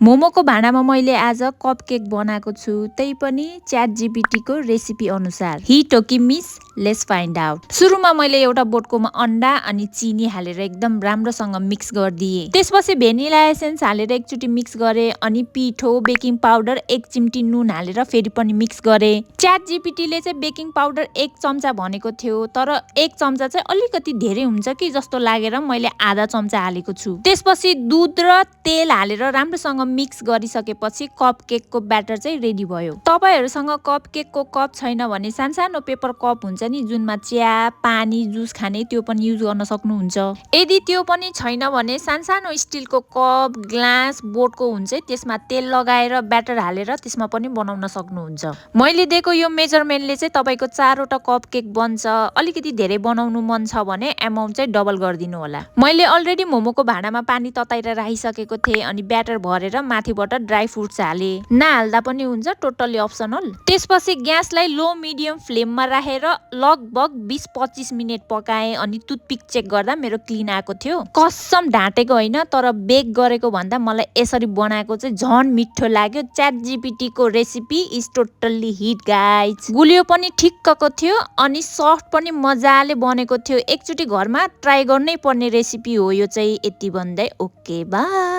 मोमोको भाँडामा मैले आज कपकेक बनाएको छु, त्यही पनि च्याट जीपीटीको रेसिपी अनुसार। हिट हो कि मिस, लेट्स फाइन्ड आउट। सुरुमा मैले एउटा बोटकोमा अन्डा अनि चिनी हालेर एकदम राम्रोसँग मिक्स गरिदिएँ। त्यसपछि भेनिला एसेन्स हालेर एकचोटि मिक्स गरेँ अनि पिठो, बेकिङ पाउडर, 1 चिम्टी नुन हालेर फेरि पनि मिक्स गरेँ। च्याट जीपीटीले चाहिँ बेकिङ पाउडर 1 चम्चा भनेको थियो, तर 1 चम्चा चाहिँ अलिकति धेरै हुन्छ कि जस्तो लागेर मैले आधा चम्चा हालेको छु। त्यसपछि दुध र तेल हालेर राम्रोसँग मिक्स गरिसकेपछि कपकेकको ब्याटर चाहिँ रेडी भयो। तपाईहरुसँग कपकेकको कप छैन भने सानो पेपर कप हुन्छ नि जुनमा चिया, पानी, जुस खाने, त्यो पनि युज गर्न सक्नुहुन्छ। यदि त्यो पनि छैन भने सानो स्टिलको कप, ग्लास, बोटको हुन्छ त्यसमा तेल लगाएर ब्याटर हालेर त्यसमा पनि बनाउन सक्नुहुन्छ। मैले दिएको यो मेजरमेन्टले चाहिँ तपाईको 4 वटा कपकेक बन्छ। अलिकति धेरै बनाउनु मन छ भने अमाउन्ट चाहिँ डबल गरिदिनु होला। मैले अलरेडी मोमोको भाँडामा पानी तताएर राखिसकेको थिएँ अनि ब्याटर भरेर माथिबाट ड्राई फ्रुट्स हाले। नहाल्दा पनि हुन्छ, टोटली अप्सनल। त्यसपछि ग्यासलाई लो मिडियम फ्लेममा राखेर लगभग 20-25 मिनेट पकाएँ अनि टुथपिक चेक गर्दा मेरो क्लिन आएको थियो। कसम ढाँटेको होइन, तर बेक गरेको भन्दा मलाई यसरी बनाएको चाहिँ झन् मिठो लाग्यो। च्याट जीपीटीको recipe is totally hit guys. गुलियो पनि ठिक्कको थियो अनि सफ्ट पनि मजाले बनेको थियो। एकचोटि घरमा ट्राई गर्नै पर्ने रेसिपी हो यो चाहिँ। यति भन्दै ओके बाइ।